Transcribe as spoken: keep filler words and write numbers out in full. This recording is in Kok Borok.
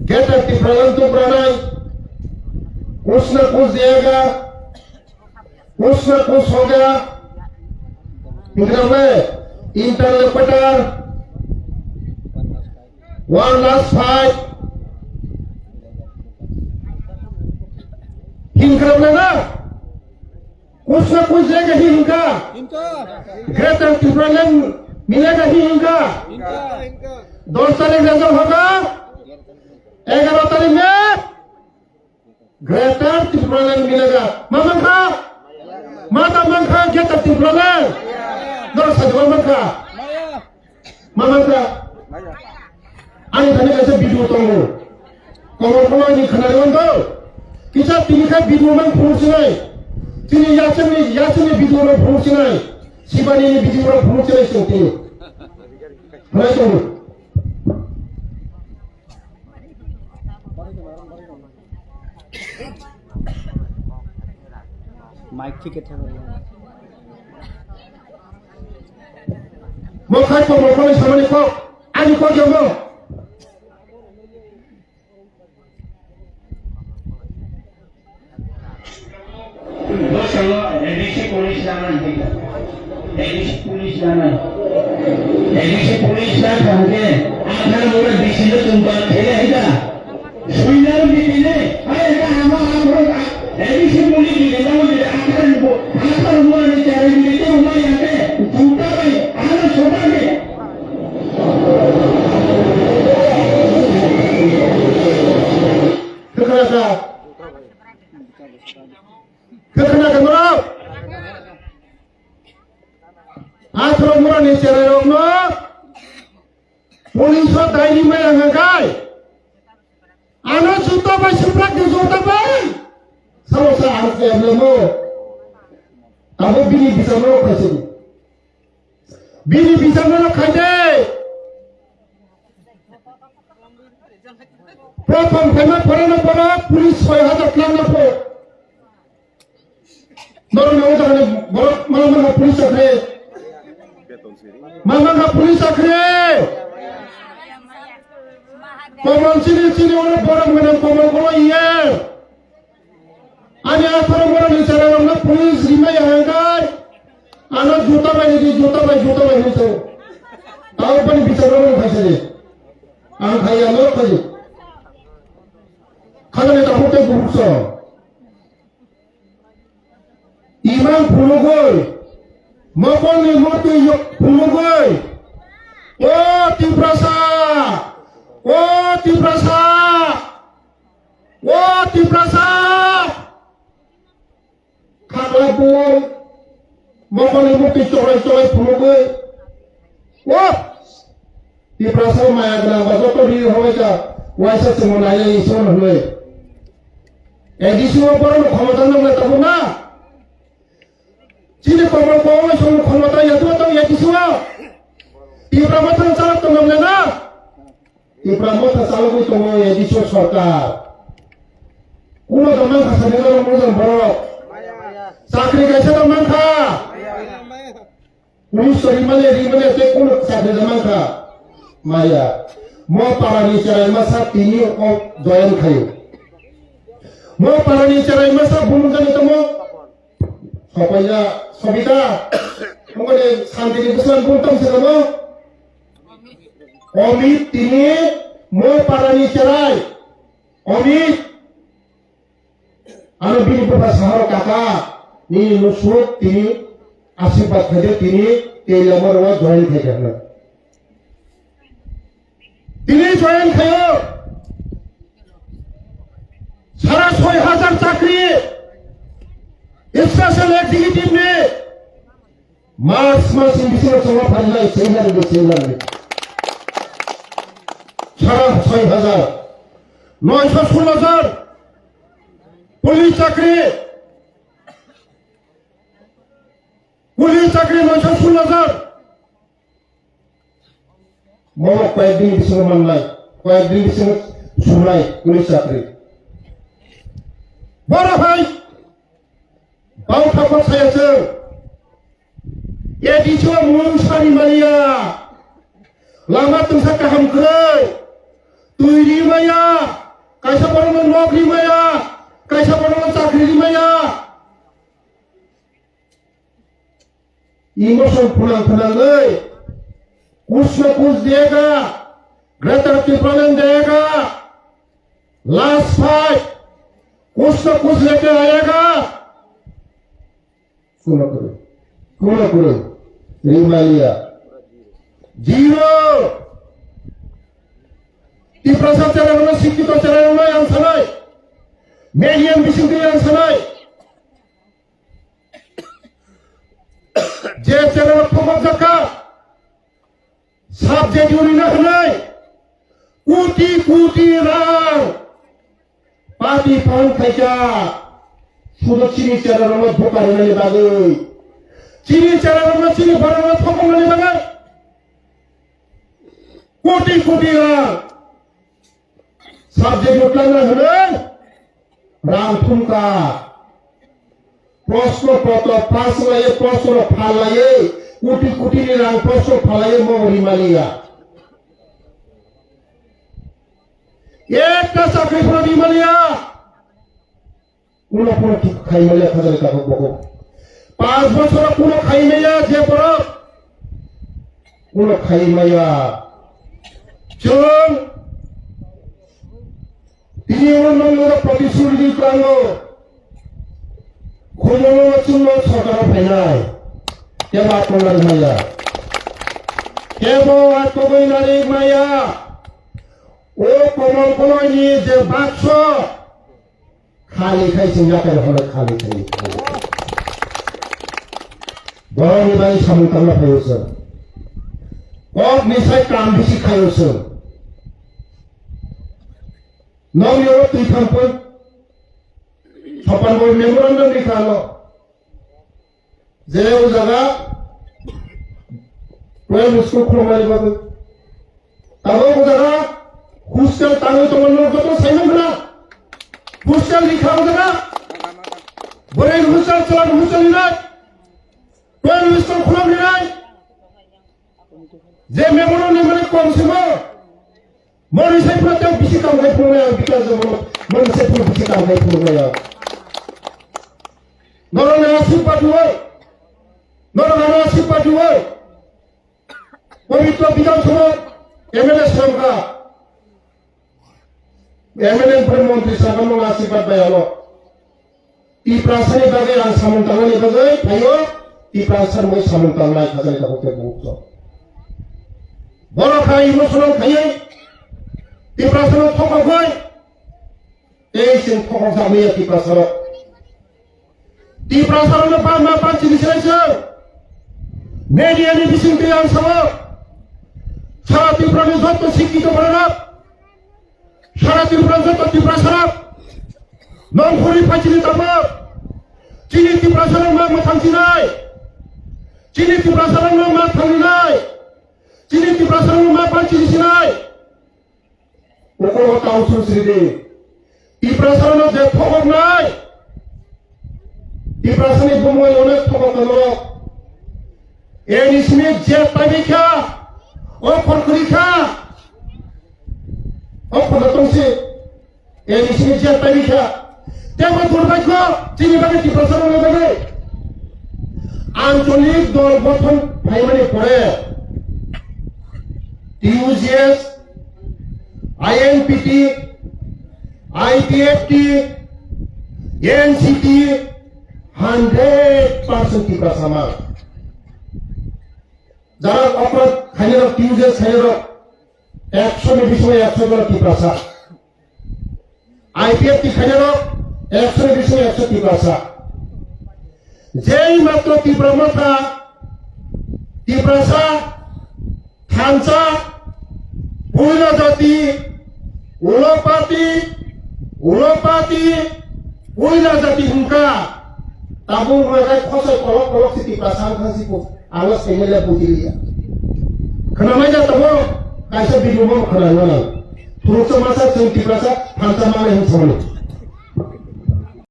Greater Tipraland tubranai, kuch na kuch dega, kuch na kuch hoga, hingkhe interlocutor, one last fight, hingkhe na, kuch na kuch dega hi hingkha, Greater Tipraland milega hi hingkha, dos tarik result hoga, egaro tarik me. Greater Tipraland milega. Ma mankha? Ma ta mankha Greater Tipraland? Doro sajaba mankha? Ma mankha? Ani thani kaisa video tongo. Komor kono ani khana rwando. Kisa tini kha video man phunuk sinai. Tini yasini, yasini video man phunuk sinai. Sibani ni video man phunuk sinai sing tini. Khana tongo. Mic thike thang. Mo khai ko mo khai samani ko. Ani ko jomo. Bosalo A D C police lana hita. A D C police lana. A D C police lana hangke akhara mura D C lo tumba thele hita. Suinar di dine, ai ka hama akhara A D C police di dine mo di akhara mo akhara mura ni chari di dine mo yate juta bai ana soba ke. Kekara ka. Khe khna khe norok? Athoro mura ni cherai rok no police o dairi maya hwnkha khai. Ano juta bai suprak ni juta bai. Samo sa ang khe mo. Abo bini bichar no khaisini. Bini bichar no khaide. Prothom phaima phorano phoro police soi hajar tlangna pho. Norok nang jagani borok mama mama police chakri. Mama mama police chakri. Komon chini chini oro borok mene komon kono iye. Ani atharo borok ni chara rok no police rimai ya hangkai. Ano juta bai di juta bai juta bai hinso. Tao pani bichar rok no khaisani. Ang khaiya norok khaji. Khajani takhuk tei bukhuk so. Imang phunugwi, mokolni murtwi phunugwi, o Tiprasa, o Tiprasa, o Tiprasa, khaklai pung, mokolni murtwi cholai cholai phunugwi, o Tiprasa maya gwnang ba joto ri hoi ka waisa chwngno naiya Iswar hwnwi. A D C o borokno khomota nangna tabuk na? Chini komor kok bai songni khomota ya tua tong A D C o. Tipra motha chalok tong nang na? Tipra motha chalogwi tongo A D C o sorkar. Kuno tong nang kha sani rok mujang borok. Chakri kaisa tong nang kha. Police o rimani, rimani tei kunu chakri da mankha? Maya. Mo parani cherai masa tini o join khayo. Mo parani cherai masa bumung jani tomo? Sopaina Sobita. Mongoni santini bwswng bumung tong se tomo? Omit tini mo parani cherai. Omit. Ano bini bupha saharo kaka, nini nusuk tini asirbat khaide tini tei lama rwa join khaide hwnwi. Tini join khayo. Sara soi hajar chakri, special executive ni March masni bisingo chwngno pharinai sei lakni, sei lakni. Sara soi hajar, noisho sullo jon. Police chakri, police chakri noisho sullo jon. Mono koyek din bisingo mannai, koyek din bisingo sunai police chakri. Boro hai Bau thapok saya chwng. A D C o mung sani maliya. Lama tungsa kaham kwrwi. Twi ri maya, kaisa borokno nok ri maya, kaisa borokno chakri ri maya. Emotion phwnang phwnangwi, kuch na kuch dega, Greater Tipraland dega, last fight, kuch na kuch leke aayega. Kuno kuru, kuno kuru, ri maliya. Zero. Tiprasa channel no, sikkito channel no yang sanai. Median bising yang sanai. Je channel phobok jakha, subject unina hwnwi koti koti rang party fund khaikha, sudo chini cherairokno buka rwnani bagwi, chini cherairokno, chini bororokno thokoknani bagwi koti koti rang. Subject utlangna hwnwi rang thumkha. Proshno potro pass laiwi, proshno phal laiwi, koti koti ni rang proshno phal laiwi mo rimaliya. Ekta chakri phano rimaliya. Kuno kuno thik khai maya khajani tabuk bokok. Panch bochoro kuno khai maya je borok. Kuno khai maya. Chwng tini ono nongno protishruti klango. Khumolo chwngno sorkaro phainai. Kebo atmangna maya. Kebo atmangwi nani maya. O Komol Koloini je bakso. Khali khai chwng yakarwi hwnwi khali khai. Borokni bagwi samung tangna phaio chwng. Kokni sai kam bisi khaio chwng. Nokni oro twi thangphoi. Sopan bo memorandum ni kha no. Je o jaga primary school khulumnani bagwi. Tabuk o jaga hostel tangwi tongo, norok joto saimang khna. Hostel ni kha o jaga. Bwrwi ni hostel, chwla ni hostel ni nai. Primary school khulum ni nai. Je memorandum ni mane kom simo. Moni sai phano tei bisi kam khai phunuknai ang, Bikas Debbarma. Moni sai phano bisi kam khai phunuknai ang. Norok nana sip party oi. Norok nana sip party oi. Pabitra Bidhan Sabha M L A songkha. M L A ni pore montri songkha, mung asirwad bai ano. Tiprasani bagwi ang samung tangnani bagwi phaio, Tiprasa rwngwi samung tangnai khajani tabuk tei bukto. Borok hai emotional khaiwi, Tiprasano thokokgwi, tei chwng thokok jakmaya Tiprasarok. Tiprasarokno panma panchini sinai chwng. Media ni bisingtwi ang sao, sara Tripura ni joto sikkito bororok, sara Tripura joto Tiprasarok, nongkhorwi phai chini tabuk. Chini Tiprasarokno ma mwthang sinai. Chini Tiprasarokno ma thangrinai. Chini Tiprasarokno ma panchini sinai. Ukolo tau susridi. Tiprasarokno je thokoknai. Tiprasani bumung onek thokok norok. Eni simi je paibikha. O khorkuri kha. O khorkuri tongsi. Eni simi je paibikha. Tebo durbaikho chini bagwi Tiprasarokni bagwi. Ancholik dol gothon phaimani pore T U J S, I N P T, I P F T, N C T, hundred percent Tiprasa mang. Jara oprad khainarok, T U J S khainarok, ekshoni bisingo eksho jona Tiprasa. I P F T khainarok, ekshoni bisingo eksho Tiprasa. Jei matro Tipra Motha, Tiprasa, Thansa, Puila Jati, Ulopati, Ulopati, Puila Jati hwnkha. Tabuk hwnkhai khosoi kolok kolok si Tiprasa wngkha si, ang saimanya bujiliya. Khwnamai da tongo, kaisa video bo khwnang mano. Phuruksa masa chwng Tiprasa, Thansa manai hwn samani.